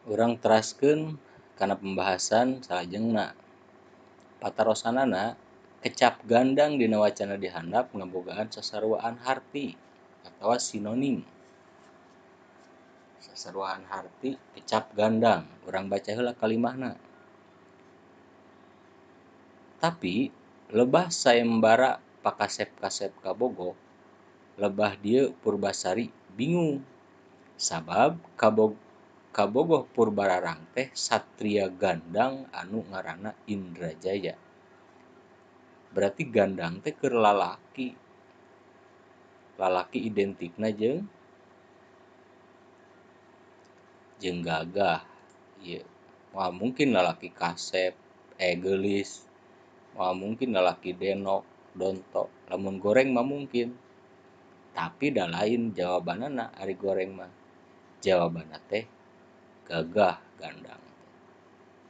Urang teraskeun kana pembahasan salajengna. Patarosanana kecap gandang dina wacana di handap ngabogaan sasaruaan harti atawa sinonim. Sasaruaan harti kecap gandang, urang baca heula kalimahna. Tapi lebah sayembara pakasep-kasep kabogoh, lebah dieu Purbasari bingung. Sabab kabogoh Purbararang teh satria gandang anu ngaranna Indrajaya. Berarti gandang teh keur lalaki. Lalaki identikna jeung gagah. Ieu moal mungkin lalaki kasep, geulis, moal mungkin lalaki denok, donto. Lamun goreng mah mungkin. Tapi da lain jawabanana ari goreng mah. Jawabanna teh gagah gandang.